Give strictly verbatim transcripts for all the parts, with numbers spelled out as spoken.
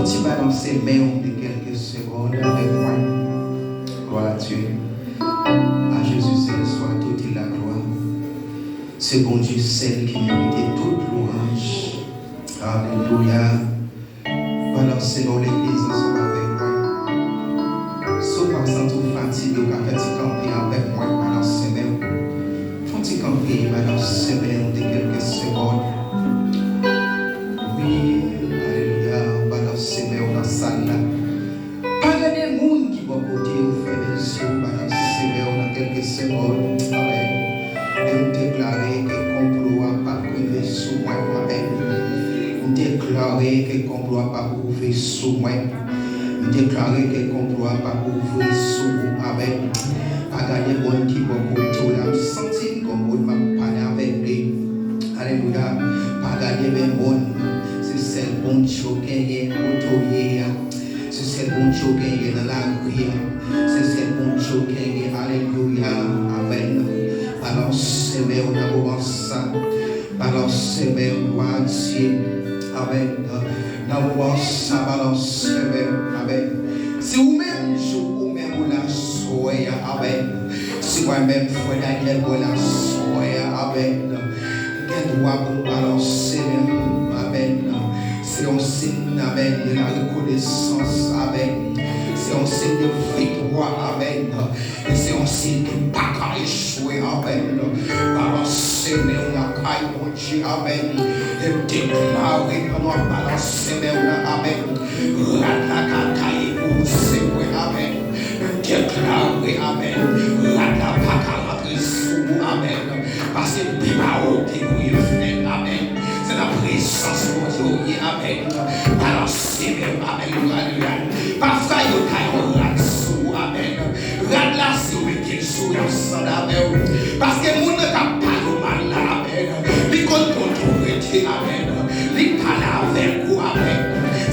Ti balanse men w de kèlke segonn avèk mwen. Gloire à Dieu. À Jésus seul soit toute la gloire. C'est bon Dieu seul qui mérite toute louange. Alelouya. Balanse men w legliz ansanm avèk mwen. Si w pa santi w fatige, w ka fè ti kanpe avèk mwen, balanse men w. Fè yon ti kanpe, balanse men w de kèlke segonn. Wi, alelouya, balanse men w nan sal la. Pa gade moun ki bò kote w, fèmen zye w, balanse men w nan kèlke segonn. Amèn. E m deklare ke konplo a p ap rive sou mwen. Amèn. M deklare ke konplo a p ap rive sou mwen. M deklare ke konplo a p ap rive sou ou. Amèn. Pa gade moun ki bò kote w la. M santi m gon moun m ap pale avèk li. Alelouya. Pa gade men moun. Se sèl Bondye w genyen kote w ye a. Se sèl Bondye w genyen nan lari a. Se sèl Bondye w genyen. Alelouya. Amèn. Balanse men w nan moman sa. Balanse men w, glwa a Dye. Amèn. Nan moman sa, balanse men w. Amèn. Si ou menm, jou ou menm ou la swè a, amèn. Si mwen menm, frè Daniel, mwen la swè a, amèn. Gen dwa pou nou balanse men nou. Amèn. Se yon siy, amèn, de la rekonesans. Amèn. Se yon siy de viktwa. Amèn. E se yon siy ki pa ka echwe. Amèn. Balanse men w lakay Bondye. Amèn. E m deklare pandan w ap balanse men w la. Amèn. Rad la ka taye pou ou, se vre. Amèn. M deklare, amèn, rad la pa ka rantre sou ou, amèn. Paske depa ou te dwe fèt, amèn. Se nan prezans Bondye ou ye, amèn. Balanse men w, amèn, alelouya. Pafwa yo ka yon rad sou ou, amèn. Rad la, si w mete l sou ou, y ap sann avè w. Paske moun nan k ap pale w mal la, amèn, li konn kote w rete, amèn. Li pale avèk ou, amèn.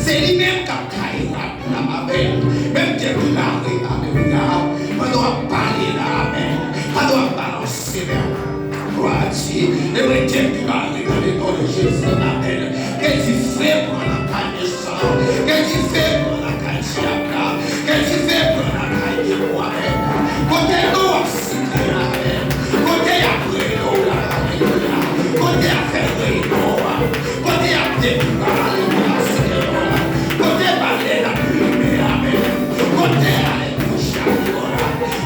Se li menm k ap taye rad. Amèn. Men m deklare, alelouya, pandan w ap pale la, amèn, pandan w ap balanse men w, glwa a Dye, e mwen deklare nan le non de Jezi, amèn, ke dife pran nan kay mesan, ke dife pran nan kay dyab la, ke dife pran nan kay demon, amèn. Kote non w ap site, amèn, kote y ap rele w la, alelouya, kote y ap fè reyinyon an, kote y ap deklare, alelouya, Senyè, kote balèn ap rive, amèn. Kote, alelouya,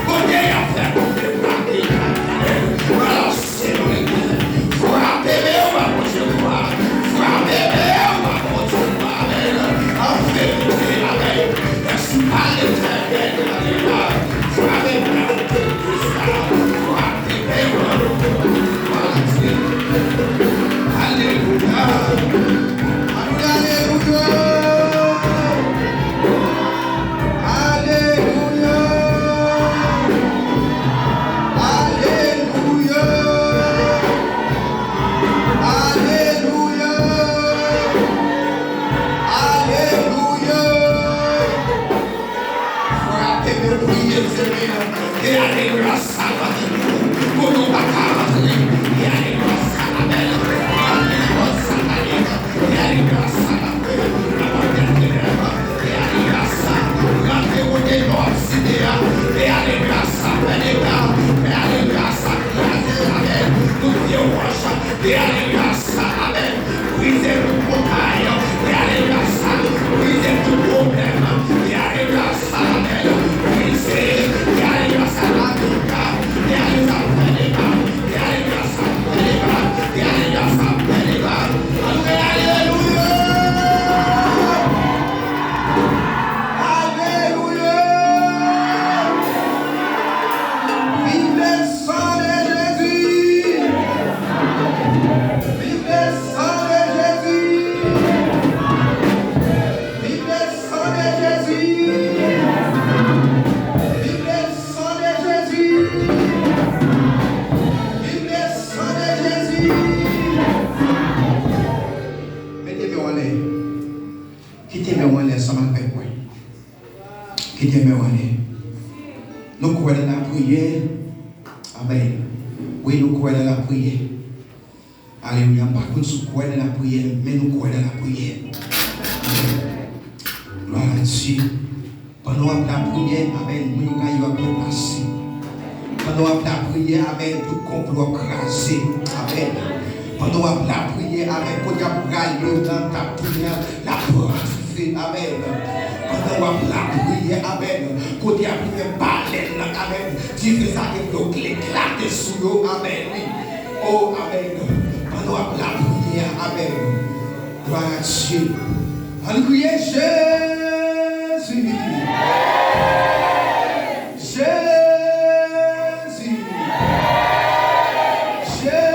kote y ap fè koupe pake, amèn. Balanse nou legliz. Frape men w, Bondye, frape men w, Bondye, amèn. An verite, amèn. Èspri Letènèl, alelouya. Frape men w, Kris la. Frape men w. Alelouya. Alelouya. Alelouya. Alelouya. Alelouya. Alelouya. Frape men w, priye Senyè. E alelouya sa rantre pou ou. Kote w pa ka rantre. E alelouya sa la bèl. Alelouya sa la bèl. E alelouya sa la bèl. E alelouya sa. Rantre kote non w ap site a. E alelouya sa fè dega. E alelouya sa kraze la bèl. Tout vye wòch. E alelouya sa la bèl. Brize tout montay. E alelouya sa. Brize tout pwoblèm. E alelouya sa la bèl. Brize. E alelouya sa la bèl. E alelouya sa fè dega. Alelouya! Alelouya! Vive le sang de Jésus! Vive le sang de Jésus! Vive le sang de Jésus! Vive le sang de Jésus! Vive le sang de Jésus! Mete men w anlè. Kite men w anlè ansanm avèk mwen. Kite men w anlè. Nou kwè nan lapriyè. Amèn. Wi, nou kwè nan lapriyè. Alelouya. M pa konn si w kwè nan lapriyè, men nou kwè nan lapriyè. Amèn. w ap lapriyè, amèn, moun yo kay yo ap deplase. Pandan w ap lapriyè, amèn, tout konplo ap kraze. Amèn. Pandan w ap lapriyè, amèn, kote y ap rale w nan, t ap tounen an, l ap pran dife. Amèn. Pandan w ap lapriyè, amèn, kote y ap tounen balèn nan, amèn, dife sa gen pou yo eklate sou yo. Amèn, wi. O, amèn. Pandan w ap lapriyè, amèn. Glwa a Dye. Ann kriye Jezi. Jezi. Jezi.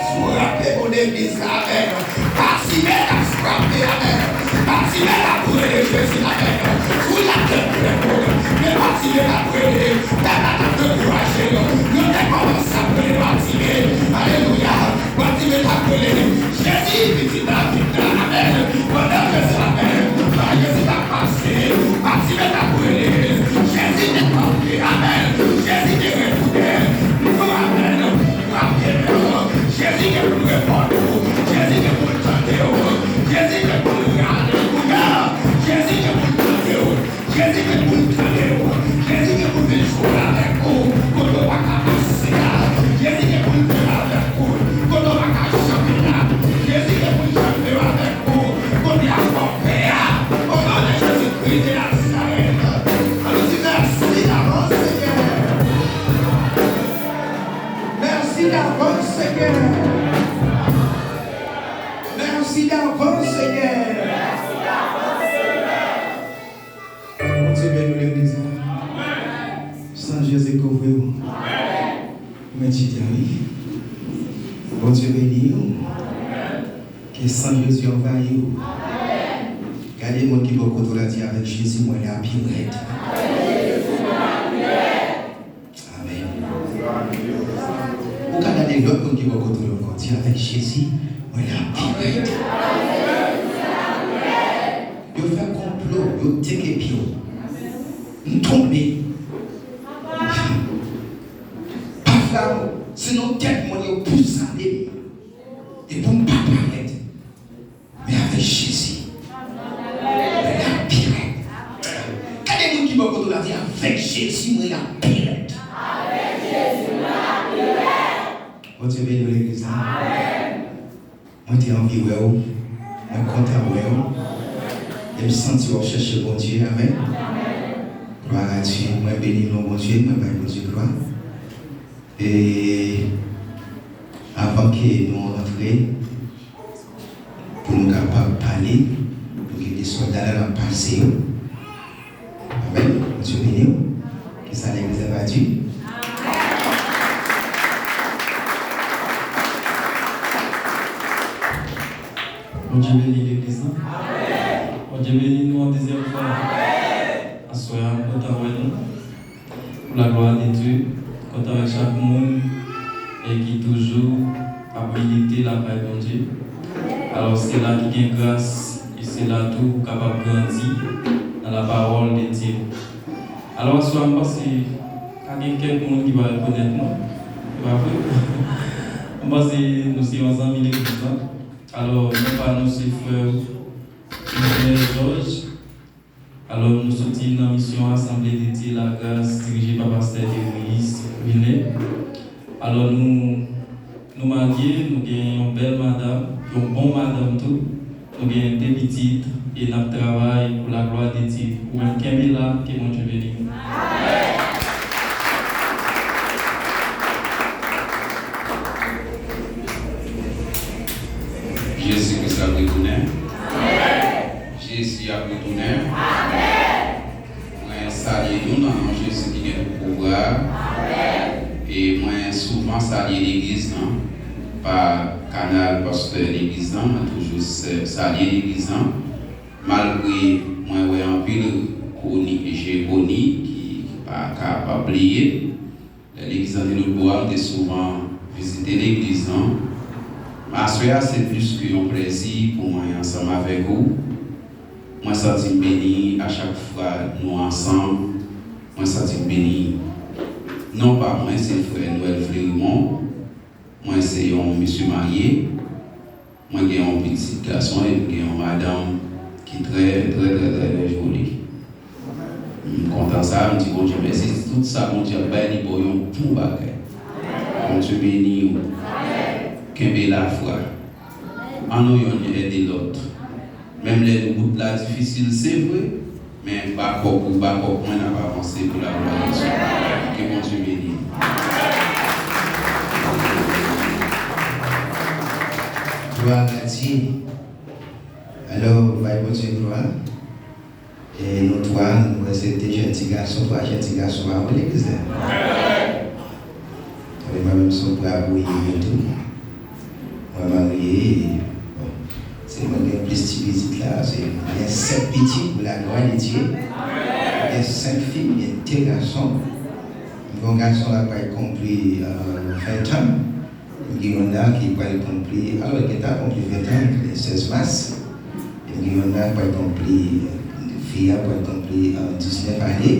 Frape pou legliz la, amèn. Batime la frape, amèn. Batime la brele Jezi, amèn. Fouy la tèt trè kou. Men batime la brele. Pèp la t ap dekouraje yo. Yo te kòmanse ap rele batime. Alelouya. Batime t ap rele, Jezi, pitit David la, amèn. Pandan Jezi t ap, Jezi t ap pase, Batime t ap rele, Jezi te kanpe, amèn. Jezi te retounen, nou, amèn. Frape men w. Jezi gen pou l reponn ou. Jezi gen pou l tande w. Jezi gen pou l, alelouya. Jezi gen pou l tande w. Jezi gen pou l tande w. Jezi gen pou l vin jwe avèk ou kote w pa ka pase a. Jezi gen pou l vin avèk ou kote w pa ka janbe a. Jezi gen pou l janbe avèk ou kote y ap fè w pè a. O non de Jezikri de Nazarèt, ann di mèsi davans, Senyè. Mèsi davans, Senyè. Mèsi davans, Senyè. Bondye beni w, legliz la. San Jezi kouvri w. Men chita, wi. Bondye beni w. Ke san Jezi anvayi w. Gade moun ki bò kote w la, di, "Avèk Jezi, mwen la pi rèd." Amèn. Ou ka gade lòt moun ki bò kote w ankò, di, "Avèk Jezi, mwen la pi rèd." Yo fè konplo, yo teke pye w. M tonbe. Pafwa, se nan tèt mwen yo pousane m. E pou m pa parèt. Men avèk Jezi, mwen la pi rèd. Gade moun ki bò kote w la, di, "Avèk Jezi, mwen la pi rèd." Bondye beni w, legliz la. Mwen te anvi wè w. Mwen kontan wè w. E m santi w ap chèche Bondye. Amèn. Glwa a Dye. Mwen beni non Bondye. Mwen bay Bondye glwa. E avan ke nou rantre, pou nou kapab pale, nou gen de sòlda la n ap pase yo. Amèn. Bondye beni w. Ke sa legliz la va di. Bondye beni legliz la. Bondye beni nou yon dezyèm fwa. Aswè a, m kontan wè nou. Pou la glwa de Dye, kontan wè chak moun e ki toujou ap milite lakay Bondye. Alò, se la ki gen gras, e se la tou ou kapab grandi nan la pawòl de Dye. Alò, aswè a, m panse ka gen kèk moun ki pa rekonèt nou. Se pa vre? M panse nou se yon zanmi legliz la. Alò, non pa nou se frè Michel Georges. Alò, nou soti nan misyon Asanble de Dye Lagras, dirije pa pastè Théophilus Vilnet. Alò, nou, nou marye, nou gen yon bèl madanm, yon bon madanm tou. Nou gen de pitit, e n ap travay pou la glwa de Dye. Ou menm, kenbe la, ke Bondye beni w. Jezi Kris ap retounen. Jezi ap retounen. Mwen salye nou nan non Jezi ki gen tout pouvwa. E mwen souvan salye legliz lan pa kanal pastè legliz lan, mwen toujou sa-, salye legliz lan. Malgre mwen wè anpil koni-, je koni ki, ki pa kapab bliye. Lè legliz lan te lòtbò a, m te souvan vizite legliz lan. Men aswè a, se plis ke yon plèzi pou mwen ansanm avèk ou. Mwen santi m beni a chak fwa nou ansanm. Mwen santi m beni. Non pa mwen, se frè Noël Flérimond. Mwen se yon mesye marye. Mwen gen yon pitit gason e m gen yon madanm ki trè, trè, trè, trè, trè joli. M kontan sa, m di Bondye mèsi. Tout sa Bondye ap bay, li ba w yon bon bagay. Bondye beni w. Kenbe lafwa. Ann nou yonn ede lòt. Menm lè wout la difisil, se vre, men bakòp ou, bakòp mwen, n ap avanse pou laglwa de Dye. Ke Bondye beni nou. Glwa a Dye. Alò, bay Bondye glwa. E nou twa, nou wè se de jèn ti gason, twa jèn ti gason pa wè legliz la. Tanpri, mwen menm se yon bra bouyi mwen tou. Mwen marye, bon, se mwen gen plis ti pitit la, se mwen gen sèt pitit pou laglwa de Dye. Mwen gen senk fi, mwen gen de gason. Mwen gen yon gason la pral konpli, euh, ven tan. M gen youn la ki pral konpli, alò, li gentan konpli ven tan, le sèz mas. E m gen youn la pral konpli, fi a pral konpli, euh, diznèf ane.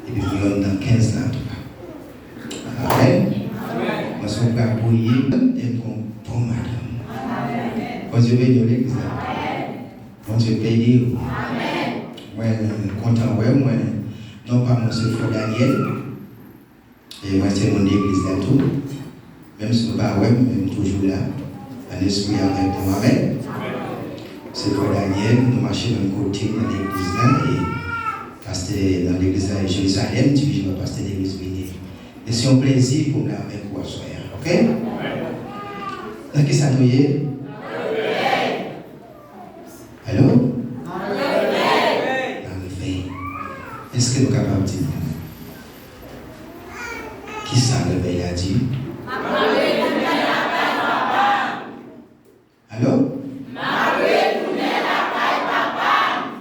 Epi m gen youn nan kenz la, antouka. Amèn. Mwen se yon bra bouyi, e m gon bon madanm. Bondye beni w, legliz la. Bondye beni w. Mwen kontan wè w, mwen, non pa mwen se Frè Daniel. E mwen se moun legliz la tou. Menm si nou pa wè m, men m toujou la. An espri avèk nou, amèn. Se Frè Daniel, nou mache menm kote nan legliz la, e pastè nan legliz la, e Jerizalèm, dirije pa pastè Denis Bini. E se yon plezi pou m la avèk ou aswè a, oke? Nan kisa nou ye? Alo? Nan revèy. Èske nou kapab di m? Kisa revèy la di? M ap retounen lakay papa m. Alo? M ap retounen lakay papa m.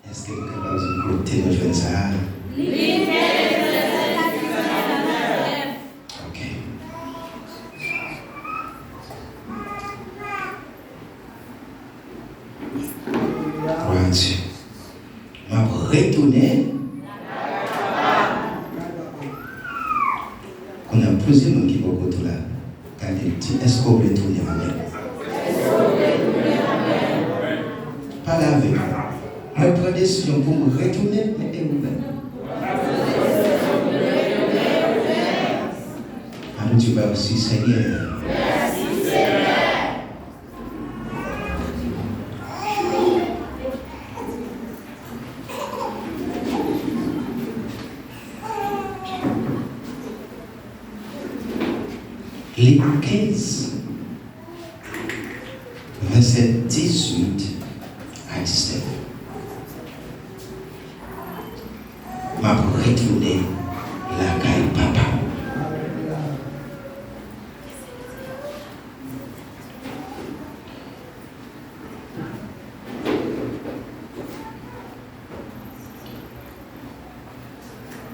Èske nou kapab di m kote nou jwenn sa a? Lit kenz, vèsè diznèf. Ok. Glwa a Dye. M ap retounen. Kounye a, plizyè moun ki bò kote w la, gade l, di, èske w vle tounen avè m? Pale avè m. Mwen pran desizyon pou m retounen, men e ou menm? Ann di, mèsi, Senyè. Lit kenz, vèsè dizuit a diznèf. M ap retounen lakay papa m.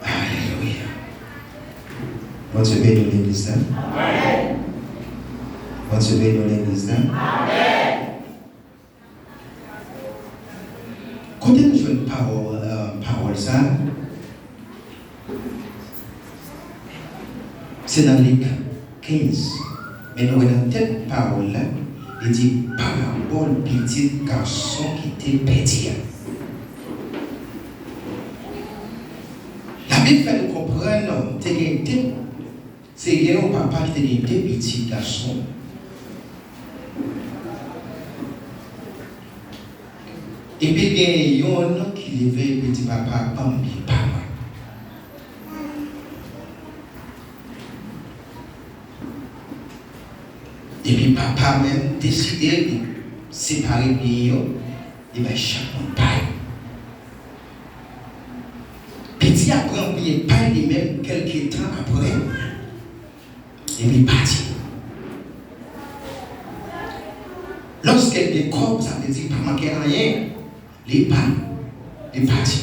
Alelouya. Bondye beni w, legliz la. Bondye beni w, legliz la. Kote nou jwenn pawòl, euh, pawòl sa a? Se nan Lik kenz. Men nou wè nan tèt pawòl la, li di parabòl pitit gason ki te pèdi a. Labib fè nou konprann te gen de Se gen yon papa ki te gen de pitit gason. Epi gen yonn ki leve epi di, "Papa, ban m byen pa mwen." Epi papa menm deside li separe byen yo, li bay chak moun pa yo. Piti a pran byen pa li menm kèlke tan apre, epi li pati. Lòske l gen kòb, sa vle di pa manke anyen, li pa, li pati.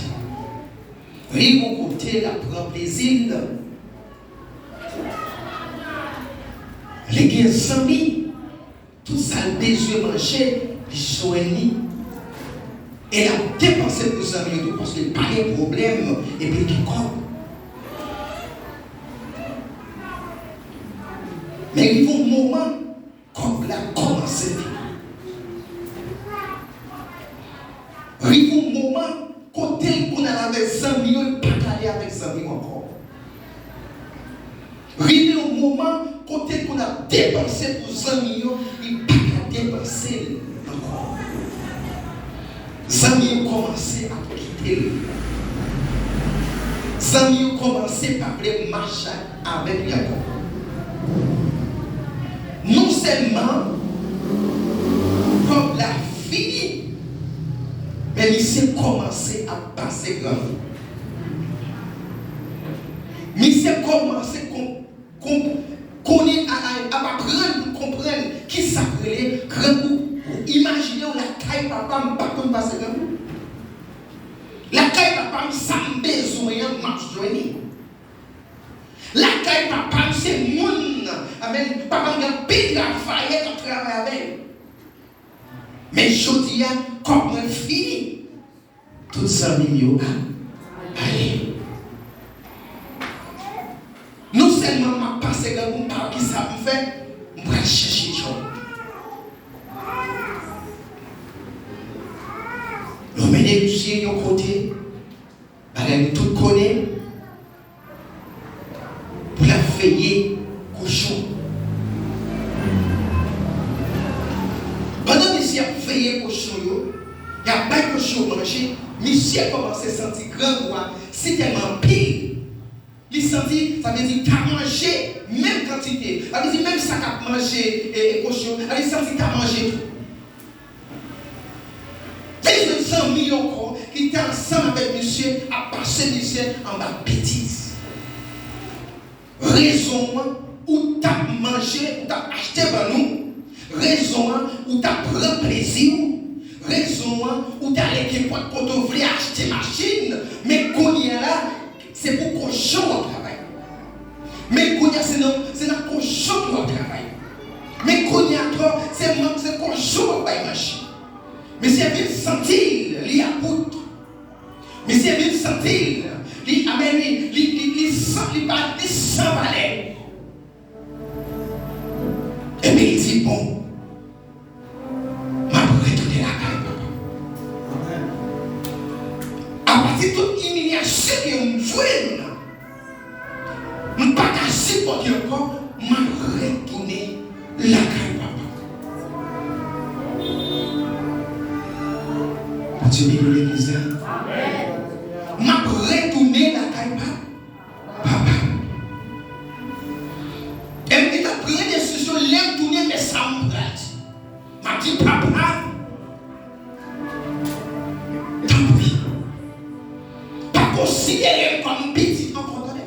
Li gon kote l ap pran plezi l. Li gen zanmi. Tout sa l bezwen manje, li jwenn li. E l ap depanse pou zanmi yo tou, paske l pa gen pwoblèm, epi l gen kòb. Men rive yon moman, kòb la kòmanse fini. moman kote l konn ap depanse pou zanmi yo, li pa ka depanse l ankò. Zanmi yo kòmanse ap kite l. Zanmi yo kòmanse pa vle mache avèk li ankò. Non sèlman kòb la fini, men misye kòmanse ap pase grangou. Misye kòmanse kon- Kon- konnen a- a- ap aprann pou konprann ki sa k rele grangou. Imajine w lakay papa m pa konn pase grangou. Lakay papa m sa m bezwen an m ap jwenn li. Lakay papa m se moun, amèn, papa m gen anpil travayè k ap travay avè l. Men jodi a, kòb mwen fini. Tout zanmi m yo ap ale. Non sèlman m ap pase grangou, m pa wè kisa pou m fè, m pral chèche djòb. Yo mennen misye yon kote, bagay nou tout konnen, pou l ap veye kochon. Pandan misye ap veye kochon yo, y ap bay kochon yo manje, misye kòmanse santi grangou a si tèlman anpil, li santi, sa vle di, ta manje menm kantite, sa vle di, menm sa k ap manje, e, e, kochon yo, li santi ta manje tou. Li jwenn zanmi ankò ki te ansanm avèk misye ap pase misye anba betiz. Rezon an, ou t ap manje, ou t ap achte ban nou. Rezon an, ou t ap pran plezi w. Rezon an, ou t ale kenpòt kote w vle achte machin. Men kounye a la, se pou kochon w ap travay. Men kounye a se nan, se nan kochon pou w ap travay. Men kounye a ankò, se man- se kochon w ap bay manje. Misye vin santi l, li about. Misye vin santi l, li, amèn, li, li, li, li san, li pa, li san valè. Epi li di, bon, m ap retounen lakay papa m. Apati tout imilyasyon ke m jwenn, m pa ka sipòte ankò, m ap retounen lakay papa m. Bondye beni legliz la. M ap retounen lakay pa- papa m. E m gentan pran desizyon, lè m tounen, men sa m pral di. M ap di, papa, tanpri, pa konsidere m kòm pitit ankò, tande.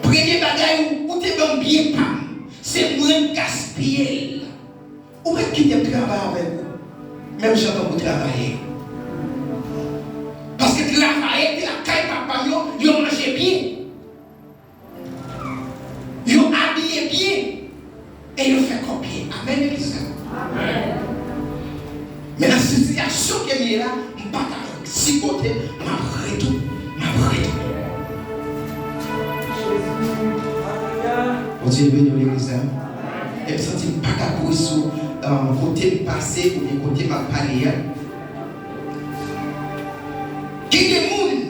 Premye bagay ou, ou te ban m byen pa m, se mwen k gaspiye l. Ou mèt kite m travay avèk ou, menm jan tankou travayè yo. Paske travayè ki lakay papa m yo, yo manje byen. Yo abiye byen e yo fè kòb byen. Amèn, legliz la. Men nan sitiyasyon ke m ye la, m pa ka sipòte, m ap retou-, m ap retounen. Bondye beni w, legliz la. E m santi m pa ka kouri sou, um, kote m pase oubyen kote m ap pale a. Gen de moun,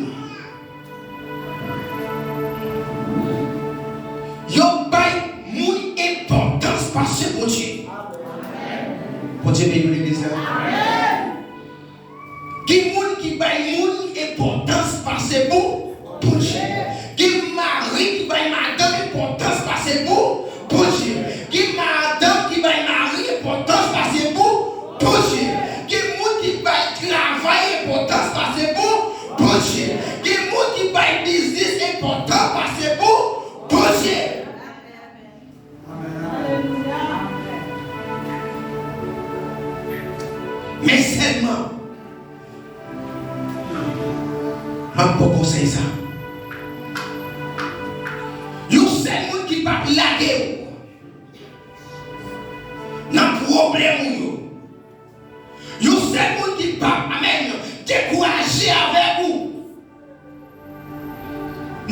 yo bay moun enpòtans pase Bondye. Bondye beni w, legliz la. Gen moun ki bay moun enpòtans pase Bon-, Bondye. Gen mari ki bay madanm enpòtans pase Bon-, Bondye. Gen madanm ki bay mari enpòtans pase Bon-, Bondye. Gen moun ki bay travay enpòtans pase Bon-, Bondye. Gen moun ki bay biznis enpòtans pase Bon-, Bondye. Men sèlman, m ap ba w konsèy sa. Yon sèl moun ki p ap lage w nan pwoblèm ou yo. Yon sèl moun ki p ap, amèn, dekouraje avèk ou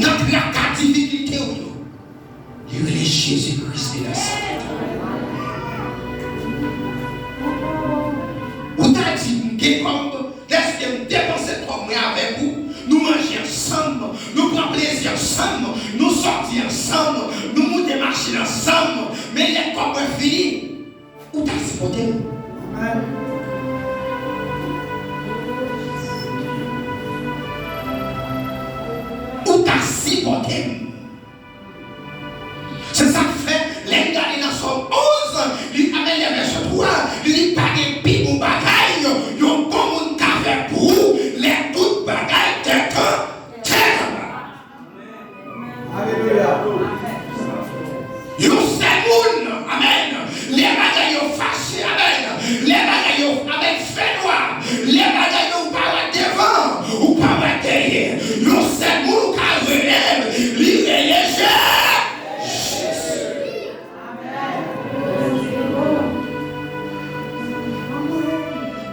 nan traka, difikilte w yo, li rele Jezi Kris de Nazarèt. Ou ta di, m gen kòb, dèske m depanse kòb mwen avèk ou, nou manje ansanm, nou pran plezi ansanm, nou sòti ansanm, Men lè kòb mwen fini, ou ta sipòte m. Amèn. Ou ta sipòte m. Se sa k fè, lè n gade nan Sòm onz, li, amèn, lè vèsè twa, li di, pa gen pi bon bagay yon bon moun ka fè pou ou, lè tout bagay tèt an, tèt anba. Alelouya. Yon sèl moun, amèn, lè bagay yo fache, amèn, lè bagay yo, amèn, fè nwa, lè bagay yo ou pa wè devan, ou pa wè dèyè, yon sèl moun ou ka rele, li rele Jezi.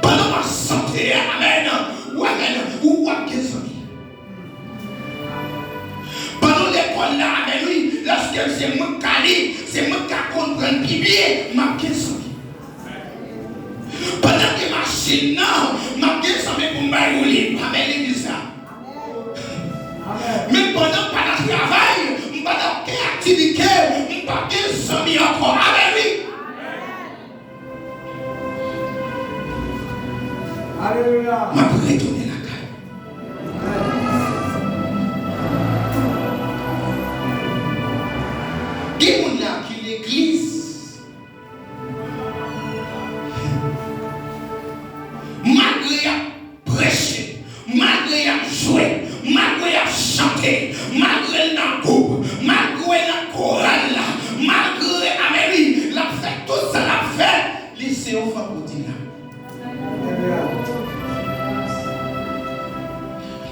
Pandan w ap chante a, amèn, ou, amèn, ou, w ap gen zanmi. Pandan w lekòl la, amèn, wi, lòske se mwen k ka li, se mwen k ka konprann pi byen, m ap gen zanmi. Pandan m gen machin nan, m ap gen zanmi pou m bay woule. Amèn, legliz la. Men pandan m pa nan travay, m pa nan okenn aktivite, m p ap gen zanmi ankò. Amèn, wi. Alelouya. M ap retounen lakay. Gen moun la ki legliz. Malgre y ap preche, malgre y ap jwe, malgre y ap chante, malgre l nan gwoup, malgre l nan koral la, malgre, amèn, wi, l ap fè tout sa l ap fè, li se yon fanm boutik la.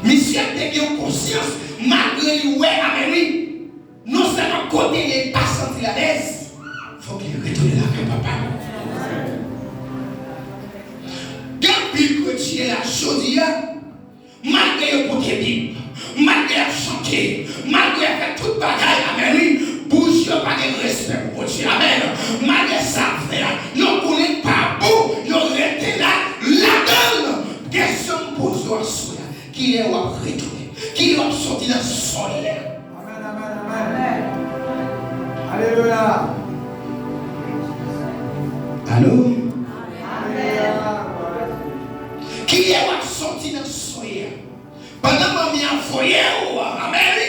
Misye te gen yon konsyans, malgre li wè, amèn, wi, non sèlman kote li ye, li pa santi l alèz, fòk li retounen lakay papa l. Gen anpil kretyen la jodi a, malgre yo pote Bib, malgre y ap chante, malgre y ap fè tout bagay, amèn, wi, bouch yo pa gen respè pou Bondye, amèn. Malgre sa y ap fè a, yo konnen l pa bon, yo rete la, ladan l. Kesyon m poze w aswè a, kilè w ap retounen? Kilè w ap soti nan sa w ye a? Amèn, amèn, amèn. Alelouya. Alo? Kilè w ap soti nan sa w ye a? Pandan manmi an voye w, amèn, wi.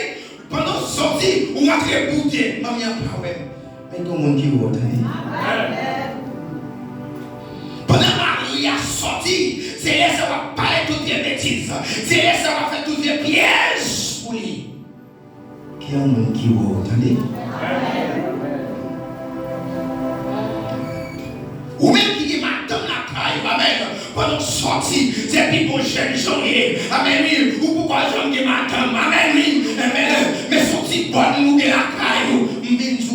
Pandan w soti, ou rantre boude, manmi an pa wè m. Men gen moun ki wè w, tande. Pandan mari a soti, se lè sa w ap pale tout vye betiz. Se lè sa w ap fè tout vye pyèj pou li. Gen yon moun ki wè w, tande. Ou menm ki gen madanm lakay ou, amèn, pandan w soti, se pi bon jènjan w ye, amèn, wi, ou poko janm gen madanm, amèn, wi, amèn, men se yon ti bòn ou gen lakay ou, m vin di w,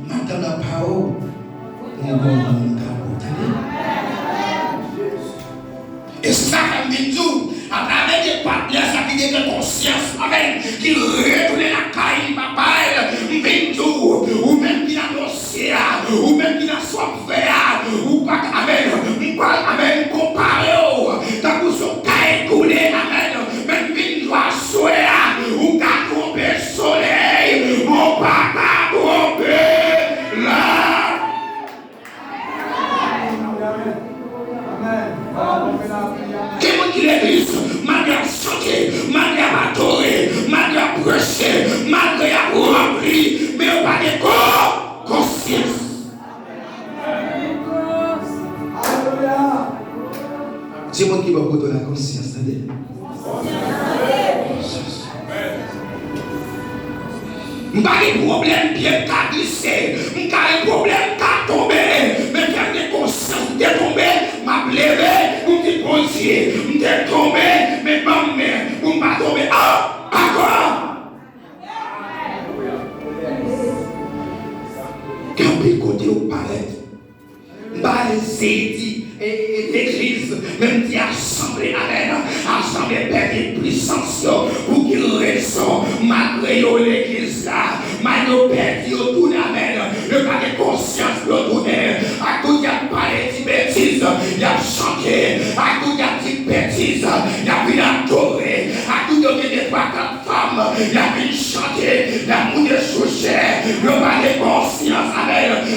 madanm nan pa ou, yon bon moun ka wè w, tande. E se sa fè m vin di w, atravè de patnè sa ki te gen konsyans, amèn, ki retounen lakay papa l, m vin di w, ou menm ki nan dosye a, ou menm ki nan sa w ap fè a, ou pa ka, amèn, m pral, amèn, konpare w, tankou se yon kay koule, amèn, men m vin di w aswè a, ou ka twonpe solèy, men w pa ka twonpe la. Gen moun ki legliz, malgre y ap chante, malgre y ap adore, malgre y ap preche, malgre y ap ranpli, men yo pa gen ko-, konsyans. Di moun ki bò kote w la, konsyans, tande. M pa gen pwoblèm pye m ka glise, m ka gen pwoblèm m ka tonbe, men fè m gen konsyans m te tonbe, m ap leve pou m di, Bondye, m te tonbe, men ban m men pou m pa tonbe an-, ankò. Gen anpil kote ou parèt. M pa eseye di, e, e, legliz, men m di asanble, amèn. Asanble pèdi pwisans yo. Pou ki rezon? Malgre yo legliz la, malgre yo pèdi, yo tounen, amèn. Yo pa gen konsyans pou yo tounen. Ak tout y ap pale ti betiz, y ap chante. Ak tout y ap di betiz, y ap vin adore. Ak tout yo gen de twa kat fanm, y ap vin chante, y ap moute sou chè, yo pa gen konsyans, amèn,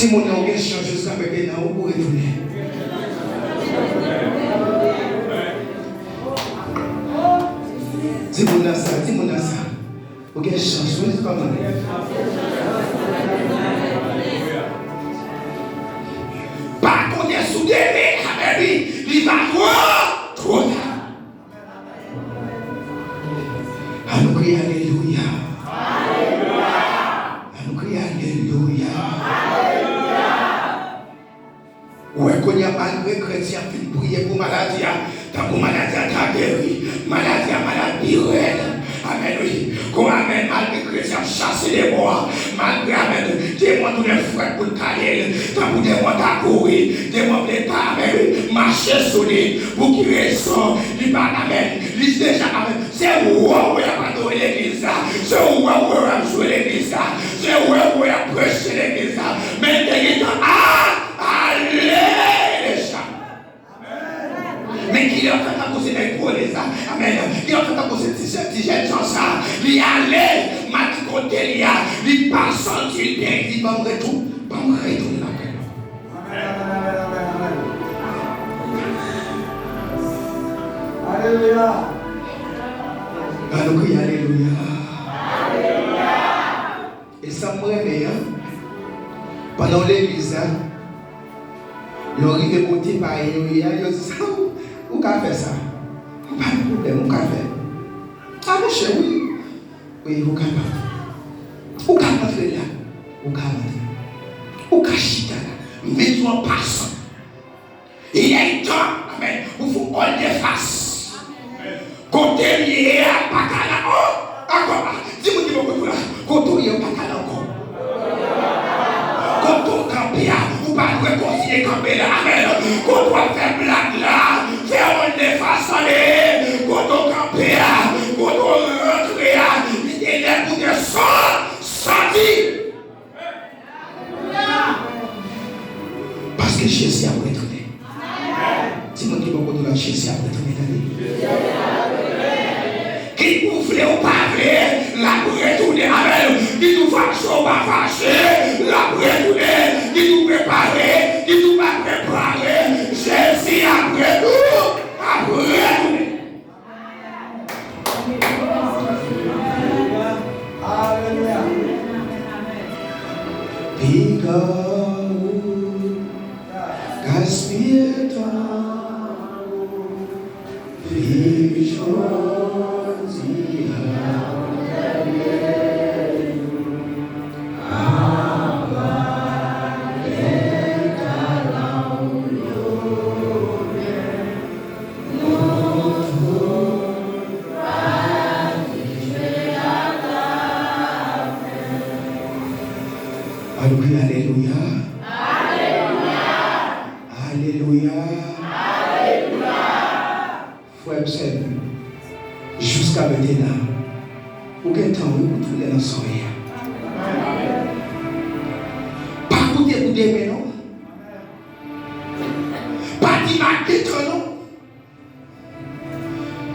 Di moun nan, ou gen chans jiska mentnan, ou pou retounen. Di moun nan sa, di moun nan sa. Ou gen chans, wi, kòman? Pa konte sou demen, amèn, wi, li pa twò, twò ta. Ann nou kriye alelouya. Ann nou kriye alelouya. Ou wè kounye a, malgre kretyen an fin priye pou maladi a, tankou maladi a ta geri, maladi a malad pi rèd. Amèn, wi. Kon amèn, malgre kretyen ap chase demon an, malgre, amèn, demon an tounen frèt pou l kale l, tankou demon an ta kouri, demon an vle ta, amèn, wi, mache sou li, pou ki rezon, li pa, amèn, li deja, amèn, se wè w wè y ap adore legliz la, se wè w wè y ap jwe legliz la, se wè w wè y ap preche legliz la, men l te gentan a, ale deja. Men kilè w fè tankou se nèg vole sa? Amèn. Kilè w fè tankou se ti, ti jèn jan sa? Li ale, m al ki kote li a, li pa santi l byen, li di, "Ban m retou-, ban m retounen lakay mwen." Alelouya. Ann nou kriye alelouya. E sa m renmen an, pandan w legliz la, lè w rive kote payen yo ye a, yo di sa, ou, ou ka fè sa. Ou pa gen pwoblèm, ou ka fè. A monchè, wi. Wi, ou ka, ou ka rantre la. Ou ka rantre. Ou ka chita la. M vin di w an pasan. Il est temps, amèn, pou fè yon volte face. Kote m ye a, m pa ka la, oh, ankò, di moun ki bò kote w la, kote w ye, w pa ka la ankò. Kote w kanpe a, ou pa dwe kontinye kanpe la, amèn. Kote w ap fè blag la, fè yon volte face, ale. Kote w kanpe a, kote w rantre a, li te lè pou te sò-, sòti. Paske Jezi ap retounen. Di moun ki bò kote w la, Jezi ap retounen, tande. Kit ou vle ou pa vle, l ap retounen. Amèn. Kit ou fache ou pa fache, l ap retounen. Kit ou prepare, kit ou pa prepare, Jezi ap retou-, ap retounen. Alelouya. Piga ou gaspiye tan ou, fi jodi a. Ann nou kriye alelouya. Alelouya. Alelouya. Frè m, sè m, jiska mentnan, ou gen tan wi pou tounen nan sa w ye a. Pa koute pou demen non. Pa di m a gen tan non.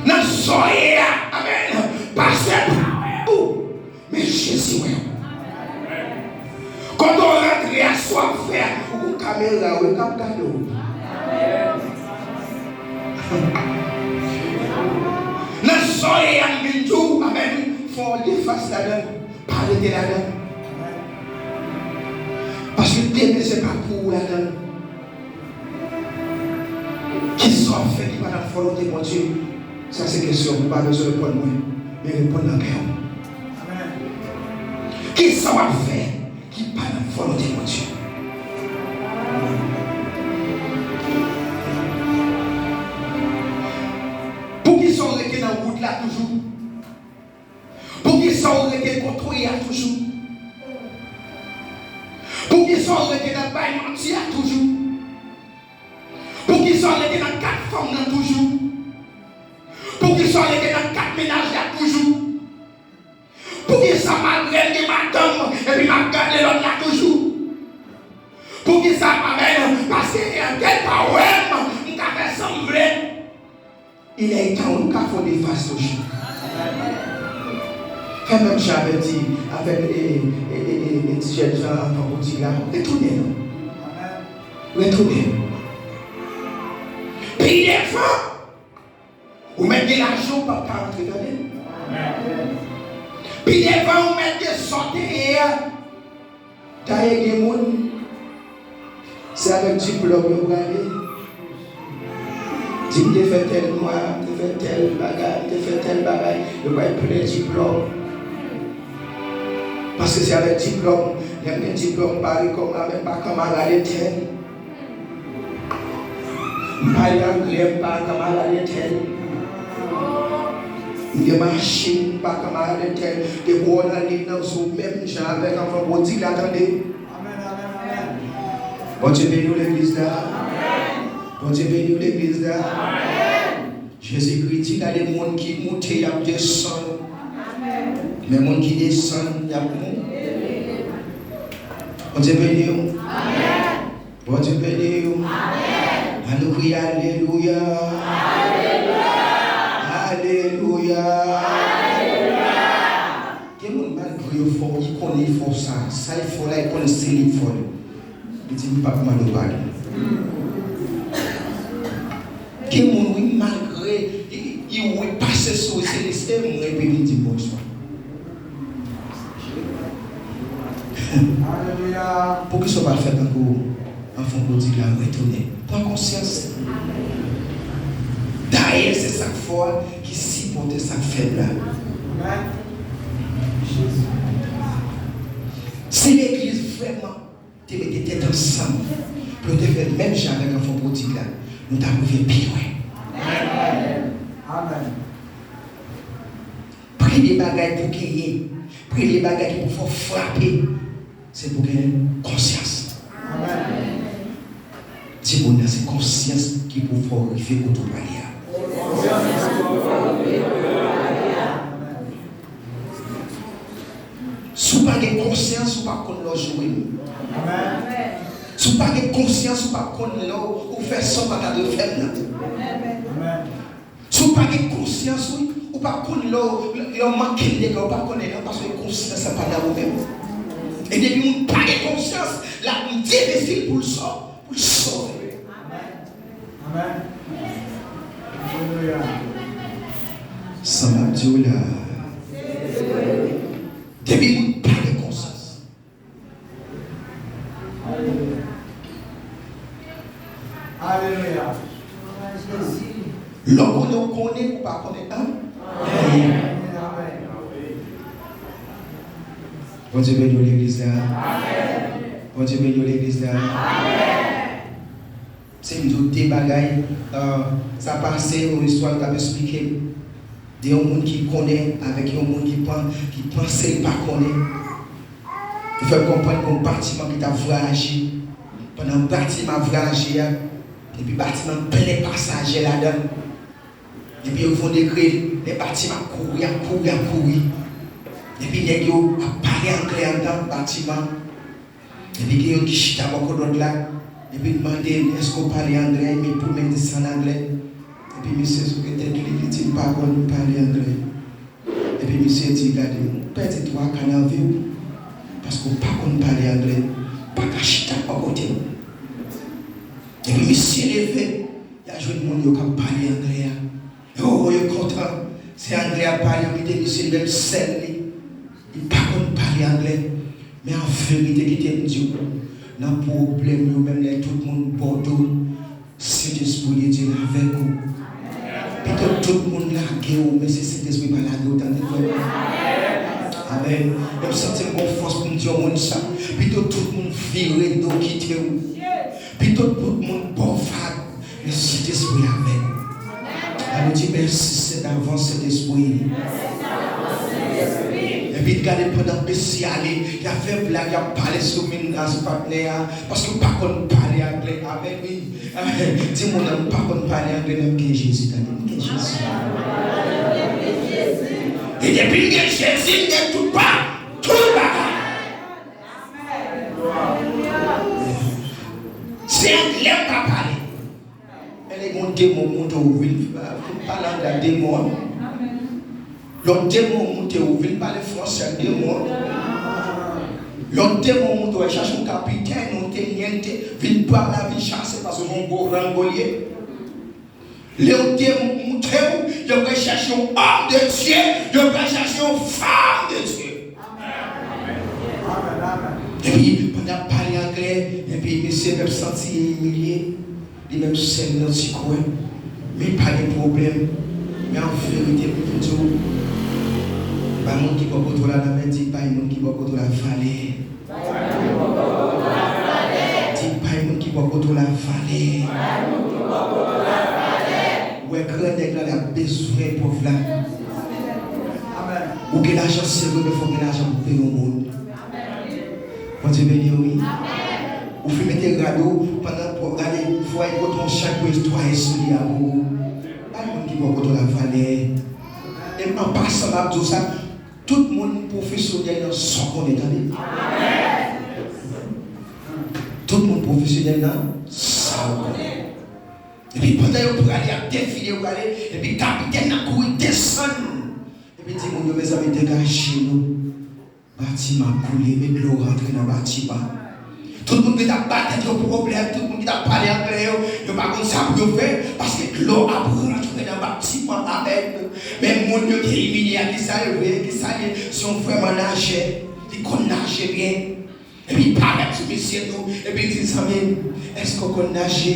Nan sa w ye a, amèn, pastè pa wè ou, men Jezi wè ou. Kote w rantre a, sa w ap fè a, ou gon kamera wi k ap gade w. Nan sa w ye a, m vin di w, amèn, fè yon volte face ladan l, pa rete ladan l. Paske demen se pa pou ou ladan l. Kisa w ap fè ki pa nan volonte Bondye? Sa se kesyon ou pa bezwen reponn mwen, men reponn nan kè w. Kisa w ap fè ki pa nan volonte Bondye? Poukisa w rete nan wout la toujou? Poukisa w rete kote w ye a toujou? Poukisa w rete nan bay manti a toujou? Poukisa w rete nan kat fanm nan toujou? Poukisa w rete nan kat mennaj la toujou? Poukisa malgre m gen madanm epi m ap gade lòt la toujou? Poukisa, amèn? Paske lè l pa wè m, m ka fè sa m vle. Il est temps nou ka fè yon volte face toujou. Fè menm jan avèk ti, avèk, e, e, e, e, e ti jèn jan anfan pwodig la. Retounen non. Retounen. Pi devan, ou mèt gen lajan, ou p ap ka antre, tande. Pi devan, ou mèt gen sa w te ye a. Dayè, gen moun, se avèk diplòm yo prale. Di, "M te fè tèl nwa, m te fè tèl bagay, m te fè tèl bagay." Yo bay plen diplòm. Paske se avèk diplòm. Lè m gen diplòm, m pa rekòm avèk, m pa kanmarad entèl. M pale anglè, m pa kanmarad entèl. M gen machin, m pa kanmarad entèl. Depi w nan liy nan, se w menm jan avèk anfan pwodig la, tande. Bondye beni w, legliz la. Bondye beni w, legliz la. Jezikri di, gade moun ki moute, y ap desann. Men moun ki desann, y ap monte. Bondye beni w. Bondye beni w. Ann nou kriye alelouya. Alelouya. Gen moun malgre yo fò, li konnen li fò sa. Sa li fò la, li konnen se li fò li. Li di, "M p ap mande w padon." Gen moun, wi, malgre li, li, wi, pase sou, se li, se mwen, epi li di, "Bonswa." Alelouya. Poukisa w pa fè tankou anfan pwodig la, retounen? Pran konsyans. Dayè, se sa k fò a ki sipòte sa k fèb la. Si legliz vrèman te mete tèt ansanm pou yo te fè menm jan avèk anfan pwodig la, nou t ap rive pi lwen. Amèn. Premye bagay pou genyen, premye bagay ki pou fè w frape, se pou gen konsyans. Di moun nan, se konsyans ki pou fè w rive kote w prale a. Si w pa gen konsyans, ou p ap konn lè w jwe. Si w pa gen konsyans, ou p ap konn lè w fè sa w pa ta dwe fè l la. Si w pa gen konsyans, wi, ou p ap konn lè w, lè w manke l dega, ou p ap konnen non, paske konsyans la pa nan ou menm. E depi moun pa gen konsyans, l ap difisil pou l sò-, pou l sove. Amèn. Alelouya. Sa m ap di w la, depi moun pa gen konsyans, Alelouya. Lè w konnen, w konnen, ou pa konnen, an? Amèn. Bondye beni w, legliz la. Bondye beni w, legliz la. Se m di w de bagay, euh, sa pase, yon istwa l t ap esplike m de yon moun ki konnen avèk yon moun ki pan-, ki panse l pa konnen. Yo fè m konprann gen yon batiman ki t ap vwayaje. Pandan batiman ap vwayaje a, epi batiman an plen pasaje ladan l. Epi yo voye dekrè, lè batiman ap kouri, ap kouri, ap kouri. Epi nèg yo ap pale anglè anndan batiman an. Epi gen youn ki chita bò kote lòt la. Epi l mande l, "Èske w pale anglè?" Epi l pwomennen l di se an anglè. Epi misye souke tèt li, li di, "M pa konn pale anglè." Epi misye di, "Gade, ou pèdi twa ka nan vi w, paske w pa konn pale anglè, ou pa ka chita bò kote w." Epi misye leve, y a jwenn moun yo k ap pale anglè a. Yo, yo kontan, se anglè y ap pale, yo kite misye li menm sèl li. Li pa konn pale anglè. Men an verite, kite m di w, nan pwoblèm yo, menm lè tout moun bò do w, Sentespri de Dye la avèk ou. Pito tout moun lage w, men se Sentespri pa lage w, tande frè m. Amèn. Mwen santi m gon fòs pou m di yon moun sa. Pito tout moun vire do kite w. Pito tout moun ba w vag, men Sentespri avèk ou. Ann nou di, "Mèsi, Sentespri." Epi gade, pandan mesye ale, y ap fè blag, y ap pale sou moun nan, sou patnè a, paske w pa konn pale anglè. Amèn, wi. Di moun nan, "M pa konn pale anglè, men m gen Jezi, tande, m gen Jezi." E depi m gen Jezi, m gen tout ba-, tout bagay. Se anglè m pa pale. Men lè gen yon demon monte w vin, vin pale anglè ak demon an. Lè yon demon moute, ou vin pale fransè ak demon an. Lè yon demon moute, w al chache yon kapitèn, yon tenyente, vin pale, vin chase, paske se yon gwo rangolye. Lè yon demon moute w, yo pral chache yon homme de Dieu, yo pral chache yon femme de Dieu. Epi, pandan y ap pale anglè, epi mesye pèp santi li imilye, li menm sèl nan ti kwen. Men pa gen pwoblèm. Men an verite, pou m di w, bay moun ki bò kote w la, nan men di, bay moun ki bò kote w la valè. Di, bay moun ki bò kote w la valè. Ou wè gran nèg la, l ap bezwen pòv la. Ou gen lajan, se vre, men fò w gen lajan pou peye yon moun. Bondye beni w, wi. Ou fin mete rad ou, pandan pou gade, fò w al pote yon chak pou netwaye soulye a pou ou. Bay moun ki bò kote w la valè. E an pasan, m ap di w sa, tout moun pwofesyonèl nan sa w konnen, tande. Tout moun pwofesyonèl nan sa w konnen. Epi pandan yo prale, y ap defile, yo prale, epi kapitèn nan kouri desann. Epi di moun yo, mezanmi, degaje nou. Batiman ap koule, men dlo rantre nan batiman. Tout moun ki t ap ba tèt yo pwoblèm, tout moun ki t ap pale anglè yo, yo pa konn sa pou yo fè, paske dlo ap rantre nan batiman. Amèn. Men moun yo te imilye a, ki sa yo vle, ki sa l ye? Se yon vrèman najè. Li konn naje byen. Epi parèt sou misye tou, epi di, zanmi m, èske w konn naje?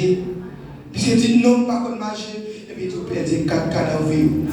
Misye di, non, m pa konn naje. Epi tou pèdi kat ka nan vi w.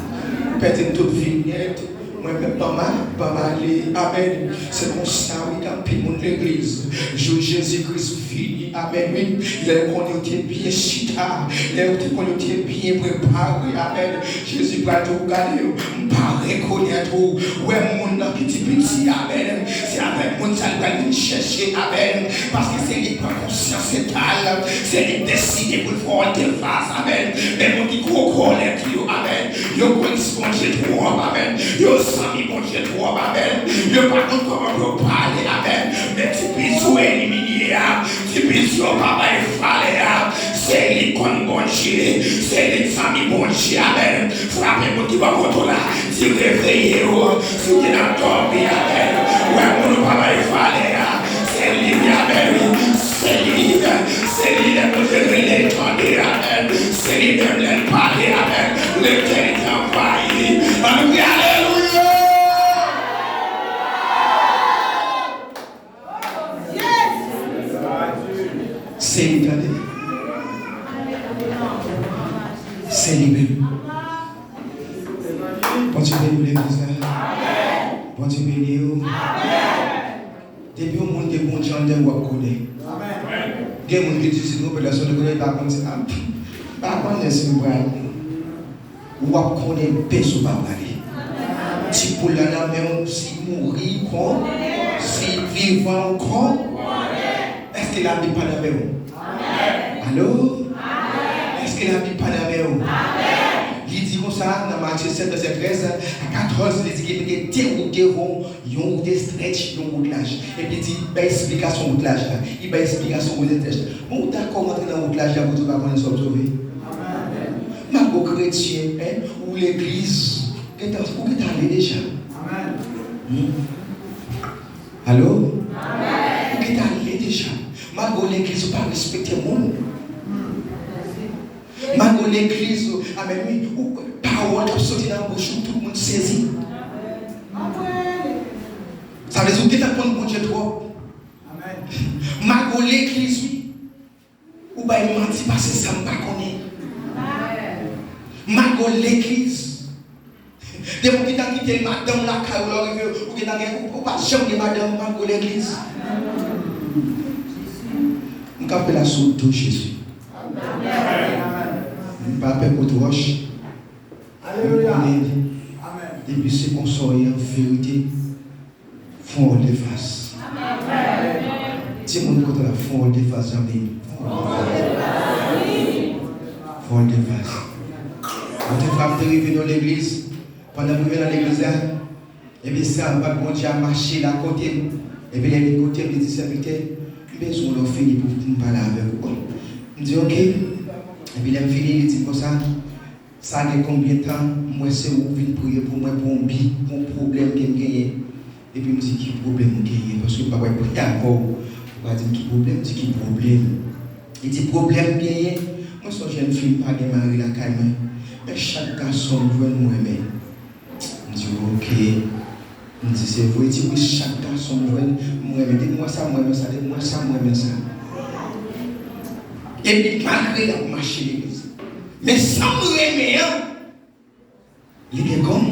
Pèdi tout vi w nèt. Mwen menm, ban m al, ban m ale. Amèn. Se konsa, wi, gen anpil moun legliz. Jou Jezi Kris vini, amèn, wi. Lè yo konn yo te byen chita, lè yo te konn yo te byen prepare, amèn. Jezi pral di w, gade yo, m pa rekonèt ou. Wè moun nan ki ti piti, amèn. Se avèk moun sa l pral vin chèche, amèn. Paske se li k pran konsyans eta l, se li k deside pou l fè vòltefas, amèn. Men moun ki gwo kòlèt yo, amèn, yo kwè Bondye twòp, amèn. Yo zanmi Bondye twòp, amèn. Yo pa konn kòman pou yo pale, amèn. Men ti piti yo elimine a, ti piti yo pa bay valè a, se li k konn Bondye, se li k zanmi Bondye, amèn. Frape moun ki bò kote w la, di, reveye w. Si w te nan dòmi, amèn, wè moun ou pa bay valè a, se li, amèn, wi. Se li, se li, lè Bondye rele, tande, amèn. Se li menm, lè l pale, amèn, letènite anvayi. Ann kriye alelouya! Se li, tande. Se li menm. Bondye beni w, legliz la. Bondye beni w. Depi yon moun gen Bondye anndan, w ap konnen. Gen moun ki di, si nou pèsòn nou konnen, li pa konn se, ah, m pa konnen si m pral. W ap konnen bèz ou pa prale. Ti poul la nan men w, si mouri, ou konnen. Si vivan, ou konnen. Èske Labib pa nan men w? Alo? Èske Labib pa nan men w? Li di konsa, nan Matye sèt, vèsè trèz a katòz, li di gen, gen de wout devan w, yon wout estrèch, yon wout laj. Epi di, bay esplikasyon wout laj la. Li bay esplikasyon wout estrèch la. Bon, ou dakò w antre nan wout laj la pou di w pa konnen sa w ap sove? Malgre w kretyen, en, ou legliz, gentan, ou gentan ale deja. Hmm. Alo? Ou gentan ale deja. Malgre w legliz, ou pa respekte moun. Malgre w legliz, amèn, wi, ou, pawòl k ap soti nan bouch ou, tout moun sezi. Sa vle di ou gentan konn Bondye twòp. Malgre w legliz, wi. Ou bay manti pase sa m pa konnen. Malgre w legliz. Depi w gentan kite madanm lakay ou, lè w rive, ou gentan gen, ou, ou pa janm gen madanm malgre w legliz. M kanpe la sou do Jezi. M pa pè kout wòch. M konnen li. Depi se konsa w ye an verite. Fè yon vòltefas. Di moun kote w la, fè yon vòltefas, zanmi m. Fè yon vòltefas. Yon ti fwa m te rive nan legliz, pandan m rive nan legliz la, epi sèvant Bondye a mache la kote m. Epi lè li kote m, li di, sèvitè, m bezwen w lè w fini pou m pale avèk ou. M di, oke. Epi lè m fini, li di m konsa, Sa gen konbyen tan m wè se ou vin priye pou mwen pou yon bi, pou yon pwoblèm ke m genyen? Epi m di, "Ki pwoblèm ou genyen?" Paske m pa wè priye avè w. Ou pa di m ki pwoblèm, m di, "Ki pwoblèm?" Li di, "Pwoblèm m genyen, mwen se yon jèn fi, m pa gen mari lakay mwen. Men chak gason m jwenn, m renmen." M di, "Oke." M di, "Se vre?" Li di, "Wi, chak gason m jwenn, m renmen. Depi m wè sa, m renmen sa. Depi m wè sa, m renmen sa." Epi malgre l ap mache legliz. Men sa m renmen an, li gen kon?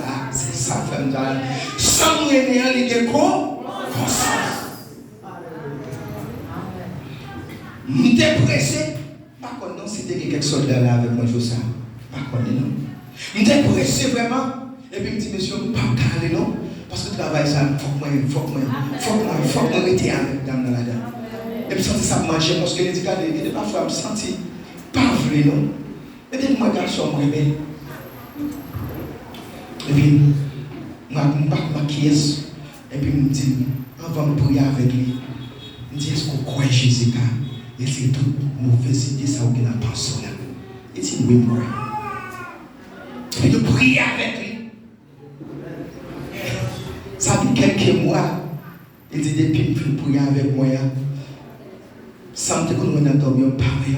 Ah, se sa k fè m di a. Sa m renmen an, li gen kon? Konsyans. M te prese, m pa konn non si te gen kèk sòlda la avèk mwen jou sa. M pa konnen non. M te prese vrèman, epi m di, "Mesye, m pa ka ale non, paske travay sa, fòk mwen, fòk mwen, fòk mwen, fòk mwen rete avèk dam nan ladan." Epi m santi sa ap manje, paske li di, "Gade, gade, pafwa m santi pa vle non." Epi m wè gason m renmen. Epi m, m pa konn kiyès. Epi m di, anvan m priye avèk li, m di, "Èske w kwè Jezi ka retire tout movèz ide sa ou gen nan panse w la?" Li di, "Wi, m kwè." Epi nou priye avèk li. Sa gen kèlke mwa, li di, "Depi m fin priye avèk mwen an, sa m te konn wè nan dòmi an, m pa wè l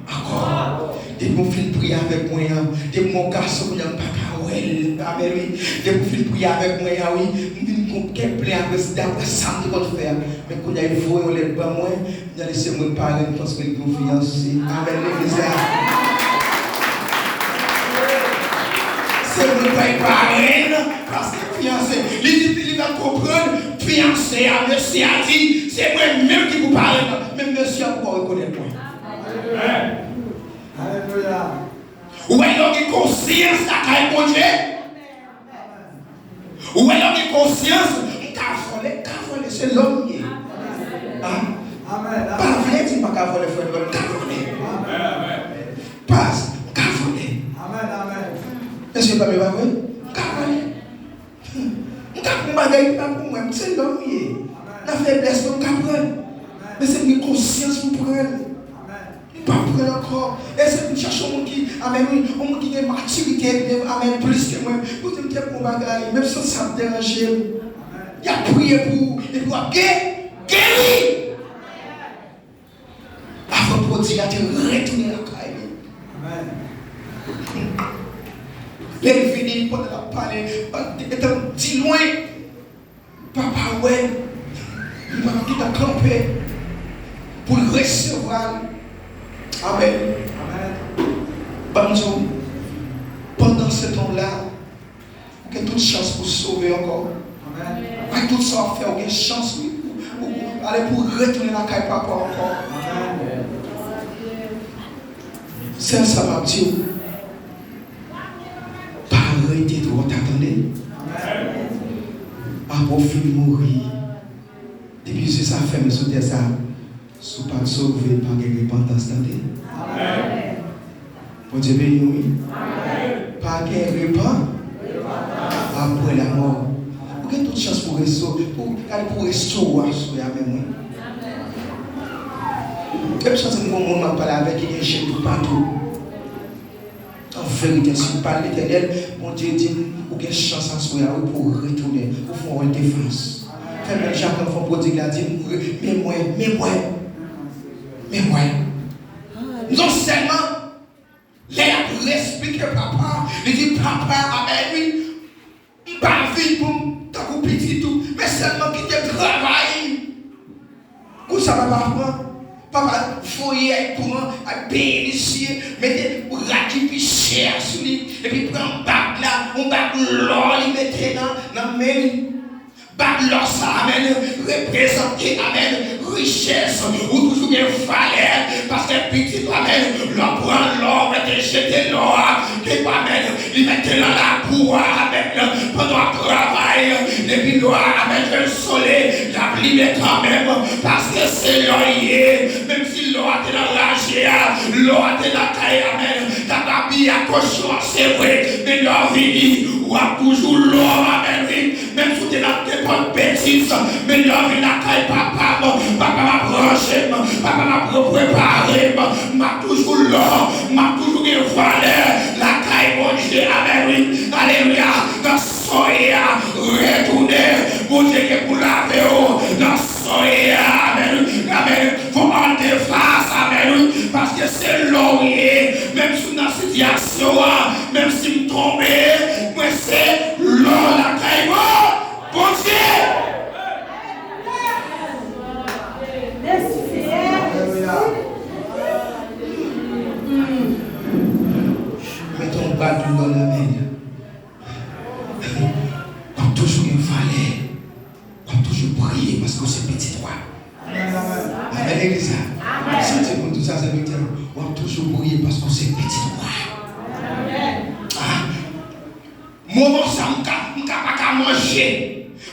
ankò. Depi w fin priye avèk mwen an, depi m wè yon gason kounye a, m pa ka wè l." Amèn, wi. "Depi w fin priye avèk mwen an, wi, m vin gon kè plen apre, daprè sa m te konn fè a. Men kounye a, li voye yon lèt ban mwen, m tande se mwen k parenn, m panse ke li gen yon fiyanse." Amèn, legliz la. Se mwen k parenn, paske fiyanse, li di, li pa konprann, fiyanse a, mesye a di, se mwen menm ki pou parenn nan. Men mesye a poko rekonèt mwen. Amèn. Alelouya. Ou wè lè w gen konsyans lakay Bondye? Ou wè lè w gen konsyans, m ka vòlè, m ka vòlè, se lòm m ye. Ah. Amèn. Pa vle di m pa ka vòlè, frè m, m ka vòlè. Amèn. Pas, m ka vòlè. Amèn, amèn. Èske pa vre, pa vre? M ka vòlè. M ka pran bagay ki pa pou mwen, se lòm m ye. Nan feblès mwen, m ka pran l. Men se m gen konsyans pou m pran l. M pa pran l ankò. E se pou m chache yon moun ki, amèn, wi, yon moun ki gen matirite, amèn, plis ke mwen. Pou di m te pran bagay, menm san sa ap deranje m. Y ap priye pou ou, epi w ap gen, geri. Avan pwodig la te retounen lakay li. Amèn. Lè l vini, pandan l ap pale, etan di lwen, papa wè, li pa t gentan kanpe pou l resevwa l. Amèn. Amèn. Ban m di w, pandan se tan la, ou gen tout chans pou sove ankò. Amèn. Ak tout sa w ap fè, ou gen chans, wi, pou, pou, pou ale pou w retounen lakay papa w ankò. Amèn. Sèl sa m ap di w, pa rete twò ta, tande. Amèn. Apre w fin mouri, depi zye sa fèmen sou tè sa, si w pa t sove, pa gen repantans, tande. Amèn. Bondye beni w, wi. Amèn. Pa gen repan apre lanmò. Ou gen tout chans pou reso-, pou, gade, pou restore w aswè a menm, wi. Amèn. Epi chans m gen yon moun m ap pale avèk ki gen jèn toupatou. An verite, si w pale Letènèl, Bondye di m, ou gen chans aswè a, wi, pou w retounen, pou w fè yon vòltefas. Fè menm jan ak anfan pwodig la, di m, "Men mwen, men mwen, men mwen." Non sèlman, lè y ap respekte papa, li di, "Papa, amèn, wi, m pa vin pou m tankou pitit ou, men sèlman kite m travay." Kou sa papa pran, papa voye al pran, al benyen misye, mete rad ki pi chè a sou li, epi pran bag la, yon bag lò li mete nan, nan men li. Bag lò sa, amèn, reprezante, amèn, richès. Ou toujou gen valè, paske pitit ou, amèn, lè w pran lò, ou mete jete lò a, gen pa, amèn, li mete nan labou a, amèn, pandan w ap travay, depi lò a, amèn, jwenn solèy, l ap limen kanmenm, paske se lò l ye, menm si lò a te nan raje a, lò a te nan kay, amèn, t ap Li a kochon an, se vre, men lè w vini, w ap toujou lòm, amèn, wi. Menm si w te nan nenpòt betiz, men lè w vin lakay papa m, papa m ap ranje m, papa m ap reprepare m, m ap toujou lòm, m ap toujou gen valè lakay Bondye, amèn, wi. Alelouya. Nan sa w ye a, retounen, Bondye gen pou lave w. Nan sa w ye a, amèn, wi, amèn. Fò w ande fas, amèn, wi. Paske se la w ye, menm si w nan sitiyasyon an, menm si m tonbe, mwen se la w lakay mwen, Bondye. Mete yon bag nan men. W ap toujou gen valè. W ap toujou briye paske w se pitit wa. Amèn, legliz la. Santi pou nou tout sa, sèvitè. W ap toujou briye paske w se pitit wa. Ah. Moman sa, m ka, m ka pa ka manje.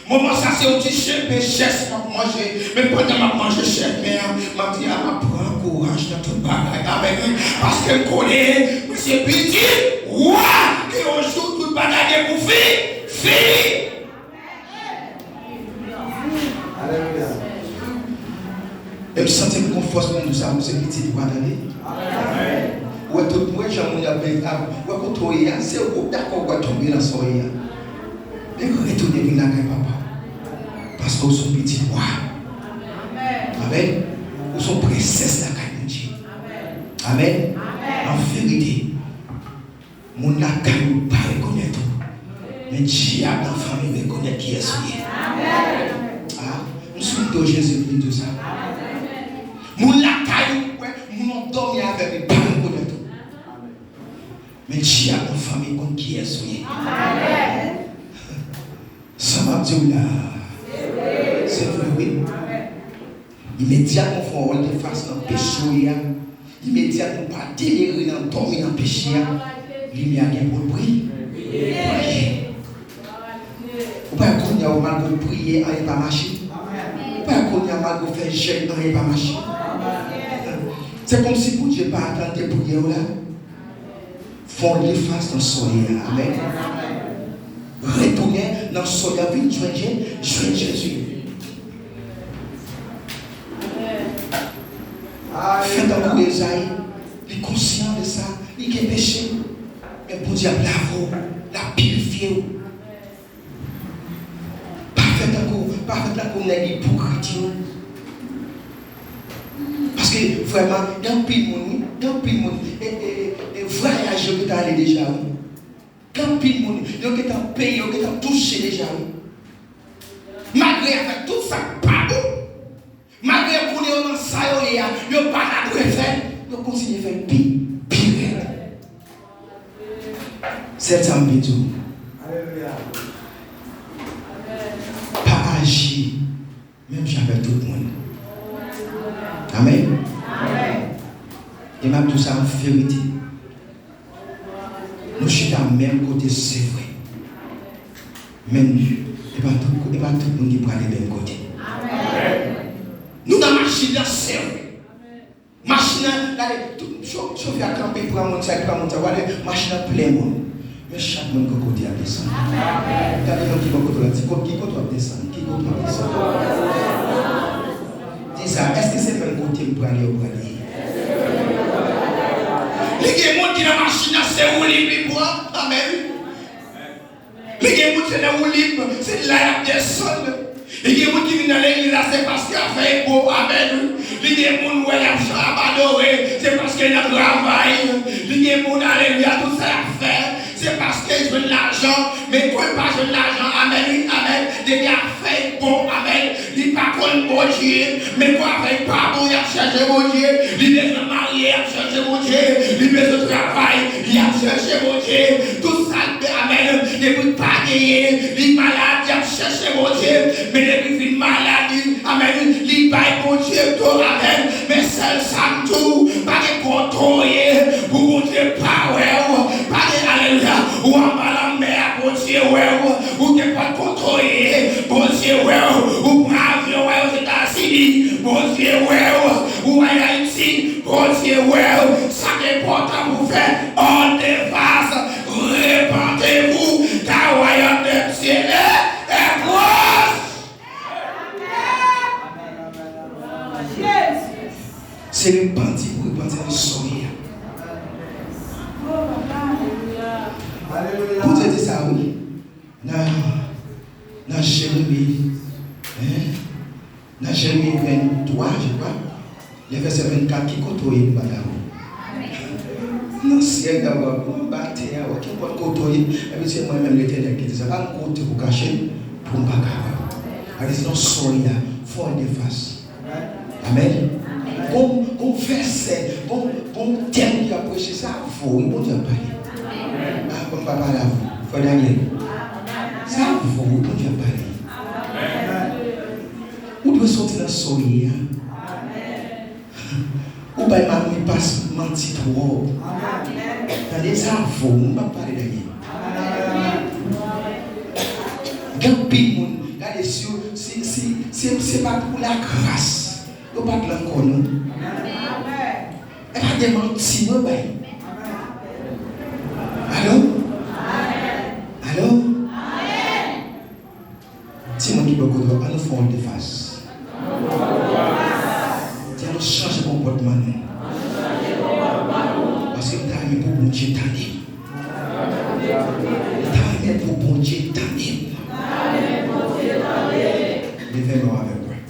Moman sa, se yon ti chen pen, chèf m ap manje. Men pandan m ap manje chen pen an, m ap di, "A, m ap pran kouraj nan tout bagay." Amèn, wi. Paske m konnen, mwen se pitit wa. Gen yon jou, tout bagay gen pou fi-, fini. Alelouya. E m santi m gon fòs pou m di sa, m se pitit wa, tande. Ou wè tout, m wè jan moun y ap, ap, wè kote w ye a, se ou dakò w pral tonbe nan sa w ye a. Men retounen vin lakay papa w. Paske w se yon pitit wa. Amèn. Ou se yon prensès lakay Bondye. Amèn. An verite. Moun lakay ou pa rekonèt ou. Men dyab nan fanmi rekonèt kiyès ou ye. Ah, m sou do Jezi pou m di w sa. Moun lakay ou, wè, moun w ap dòmi avè l, li pa rekonèt ou. Men dyab nan fanmi konn kiyès ou ye. Sa m ap di w la, se vre, wi. Imedyatman w fè yon wòl de fas nan peche w ye a, imedyatman w pa delivre nan dòmi nan peche a, limyè a gen pou l bri-, briye. Ou pa wè kounye a, malgre w priye, anyen pa mache. Ou pa wè kounye a, malgre w fè jèn, anyen pa mache. Se kòmsi Bondye pa tande priyè w la. Fè yon lefas nan sa w ye a. Amèn. Retounen nan sa w ye a, vin jwenn Je-, jwenn Jezi. Fè tankou Ezayi, li konsyan de sa, li gen peche. Men Bondye ap lave w, l ap pirifye w. Pa fè tankou, pa fè tankou nèg ipokrit yo. Paske vrèman, gen anpil moun, wi, gen anpil moun, e, e, e, e vwayaj yo gentan ale deja, wi. Gen anpil moun, yo gentan peye, yo gentan touche deja, wi. Malgre y ap fè tout sa k pa bon, malgre yo konnen yo nan sa yo ye a, yo pa ka dwe fè l, yo kontinye fè l pi, pi rèd. Sèl sa m vle di w. Pa aji menm jan avèk tout moun. Amèn. E m ap di w sa an verite. Nou chita menm kote, se vre. Men, e pa tout, e pa tout moun ki prale menm kote. Nou nan machin nan, se vre. Machin nan, gade, tout cho-, chofè a kanpe, pran moun sa, pran moun sa, gade, machin nan plen moun. Men chak moun gon kote y ap desann. Gade yon ki bò kote w la, di, "Kot, ki kote w ap desann? Ki kote w ap desann?" Di sa, "Èske se menm kote m prale, w prale?" Li gen moun ki nan machin nan, se woulib li pran. Amèn. Li gen moun se nan woulib, se la y ap desann. Li gen moun ki vin nan legliz la, se paske afè yo bon, amèn. Li gen moun wè y ap jan ap adore, se paske nan travay. Li gen moun, alelouya, tout sa y ap fè, se paske jwenn lajan. Men kon yo pa jwenn lajan, amèn, wi, amèn. Depi afè yo bon, amèn. Li pa konn Bondye, men kwa fè pa bon, y ap chèche Bondye. Li bezwen marye, y ap chèche Bondye. Li bezwen travay, y ap chèche Bondye. Tout sa l be-, amèn. Depi l pa genyen, li malad, y ap chèche Bondye. Men depi l fin malad, li, amèn, li bay Bondye do, amèn. Men sèl sa m di w, pa gen kote w ye pou Bondye pa wè w. Pa gen, alelouya, ou anba lanmè a, Bondye wè w. Ou te pa kote w ye, Bondye wè w. Ou pran avyon w al Ozetazini, Bondye wè w. Ou al Ayiti, Bondye wè w. Sa k enpòtan pou w fè, ande Bondye di sa, wi. Nan, nan Jeremi, hein? Nan Jeremi venntwa, je crois, le verset vingt-quatre, ki kote w ye m pa ka wè w? Nan syèl la, w ap anba tè a, w ap kenpòt kote w ye, epi se mwen menm Letènèl ki di sa, pa gen kote pou kache pou m pa ka wè w. Sa vle di nan sòy la, fò w defas. Amèn. Gon, gon vèsè, gon, gon tèm ki ap preche, sa vo, wi, Bondye ap pale. Ah, bon, pa pale avè w, frè Daniel. Sa vo, wi, Bondye ap pale. Ou dwe soti nan sa w ye a. Ou bay mari pas manti twòp. Tande sa vo, m p ap pale dènye. Gen anpil moun, gade, si, si, si, si se pa t pou lagras, yo pa t la ankò, non. E pa de manti, non, bay. Alo? Alo? Timoun ki bò kote w, ann nou fè yon defas. Di, ann nou chanje konpòtman nou. Paske m ta renmen pou Bondye tande m. M ta renmen pou Bondye tande m. Leve men w avè mwen.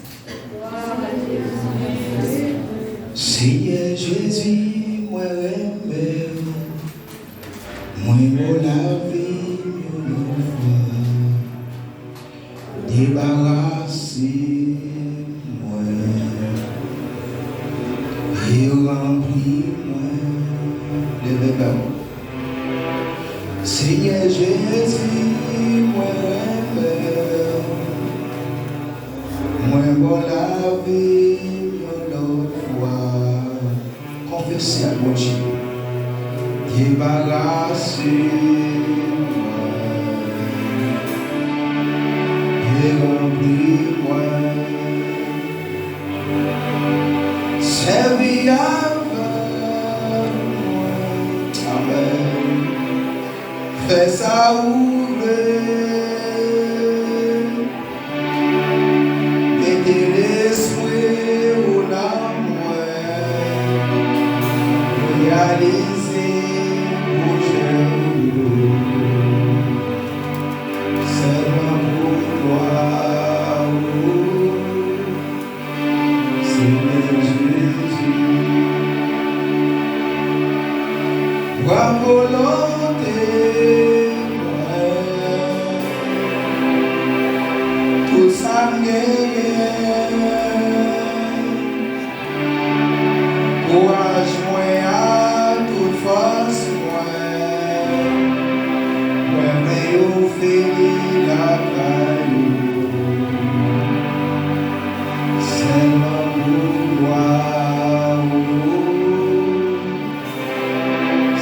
Senyè Jezi, mwen renmen w. Mwen ba w lavi m yon lòt fwa. Debarase mwen e ranpli mwen. Leve men w. Senyè Jezi, mwen renmen w. Mwen ba w lavi m yon lòt fwa. Konfese ak Bondye. Debarase mwen e ranpli mwen. Sèvi avèk mwen. Amèn. Fè sa ou vle. Mete lespri ou nan mwen. Reyalize pwojè ou yo. Sèlman pou glwa ou. Senyè Jezi. Pran volonte mwen, tout sa m genyen, kouraj mwen ak tout fòs mwen, mwen vle ofri lakay ou. Sèlman pou glwa ou,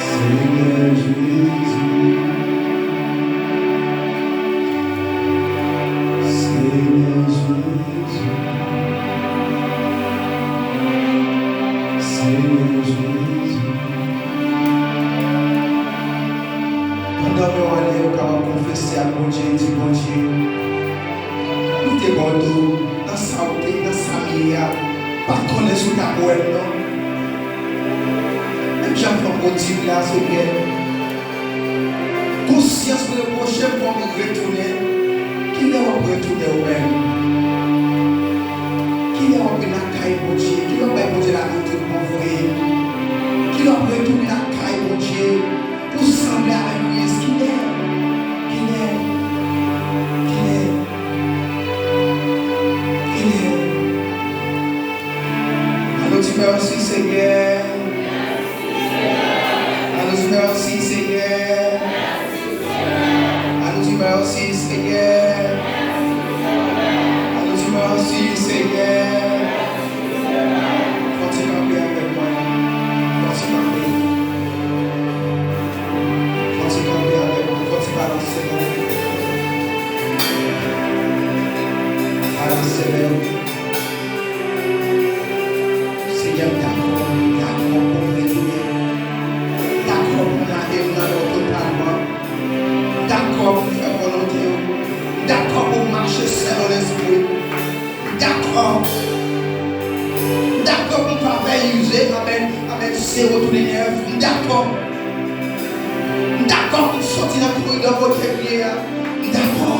Senyè Jezi. Senyè Jezi. Senyè Jezi. Pandan men w ale, ou kapab konfese ak Bondye, di, Bondye, ou te bon tou, nan sa ou te, nan sa m ye a, pa t konnen si w t ap wè m non. Menm jan m fè pwodig la, Senyè, konsyans mwen repwoche m fò m retounen. Kilè w ap retounen ou menm? Kilè w ap vin lakay Bondye? Kilè w ap bay Bondye lavi w tout bon vre? Kilè w ap retounen lakay Bondye? Pou sanble avèk Kris, kilè? Kilè? Kilè? Kilè? Ann nou di mèsi, Senyè. Ann nou di mèsi, Senyè. Ann nou di mèsi, Senyè. Ann nou di mèsi, Senyè. Fò ti kanpe avèk mwen. Fò ti kanpe. Fò ti kanpe avèk mwen. Fò ti balanse men w. Balanse men w. Senyè, m dakò, m dakò pou m retounen. M dakò pou m lage m nan men w totalman. M dakò pou m fè volonte w. M dakò pou m mache sèlon Lespri. M dakò. M dakò pou m pa vèyize, amèn, amèn, zewo tou de nèf. M dakò. M dakò pou m sot nan koridò kote m ye a, m dakò.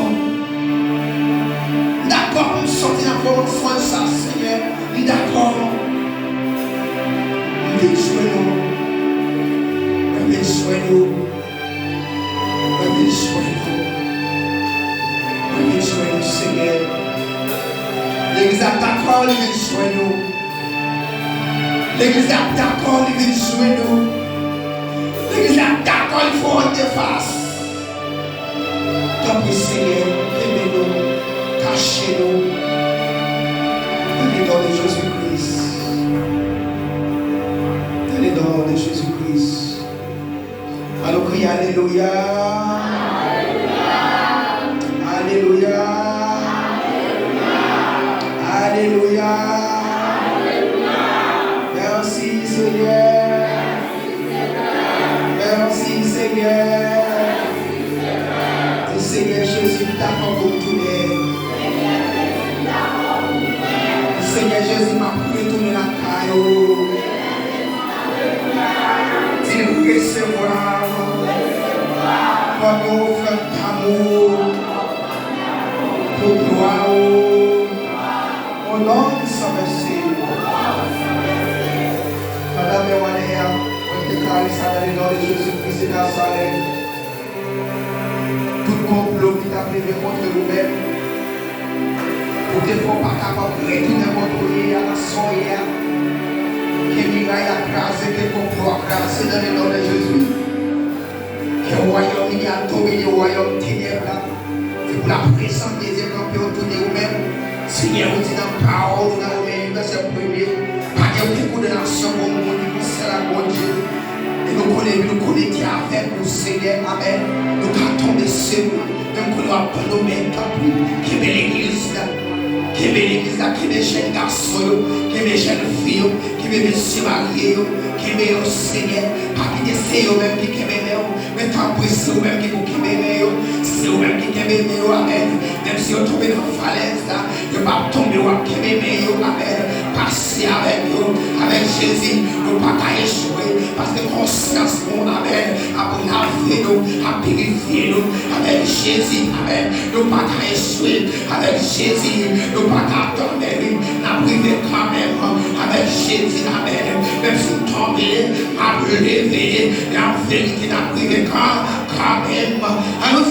M dakò pou m sòti nan pwomosyonn sa, Senyè. M dakò. M vin jwenn ou. Mwen vin jwenn ou. Mwen vin jwenn ou. Mwen vin jwenn ou, Senyè. Legliz la dakò, li vin jwenn ou. Legliz la dakò, li vin jwenn ou. Legliz la dakò, li fè w antefas. Tanpri, Senyè, kenbe nou, kache nou. Dans le nom de Jésus-Christ. Dans le nom de Jésus-Christ. Ann nou kriye alelouya. Alelouya. Alelouya. Mèsi, Senyè. Mèsi, Senyè. Di, Senyè Jezi, m dakò pou m tounen. Di, Senyè Jezi, m ap retounen lakay ou. Di l resevwa m kòm yon ofrann damou pou glwa ou. O non di san vèse. Pandan men w anlè a, mwen deklare sa dans le nom de Jésus-Christ de Nazareth. Tout konplo ki t ap leve kont ou menm, pou te fè w pa kapab retounen kote w ye a, nan sa w ye a, ke miray la kraze, ke konplo a kraze dans le nom de Jésus. Ke wayòm li a domine wayòm tenèb la. E pou laprezans Bondye kanpe otou de ou menm. Senyè, ou di nan pawòl ou nan Women uit vèsè premye, pa gen okenn kondanasyon pou moun ki konsène ak Bondye. E nou konnen, nou konekte avèk ou, Senyè. Amèn. Nou ka tonbe sou nou, men m konnen w ap pran nou men, tanpri, kenbe legliz la. Kenbe legliz la, kenbe jèn gason yo, kenbe jèn fi yo, kenbe mesye marye yo, kenbe yo, Senyè. Pa kite se yo menm ki kenbe men w, men tanpri, se ou menm ki pou kenbe men yo. Se ou menm ki kenbe men yo, amèn. Menm si yo tonbe nan falèz la, yo p ap tonbe, w ap kenbe men yo, amèn. Pase avèk yo, avèk Jezi, nou pa ka echwe, paske konsyans nou, amèn, ap lave nou, ap pirifye nou, avèk Jezi, amèn. Nou pa ka echwe, avèk Jezi, nou pa ka tonbe, wi, n ap rive kanmenm, avèk Jezi, amèn. Menm si n tonbe, n ap leve, e an verite, n ap rive kan-, kanmenm. An nou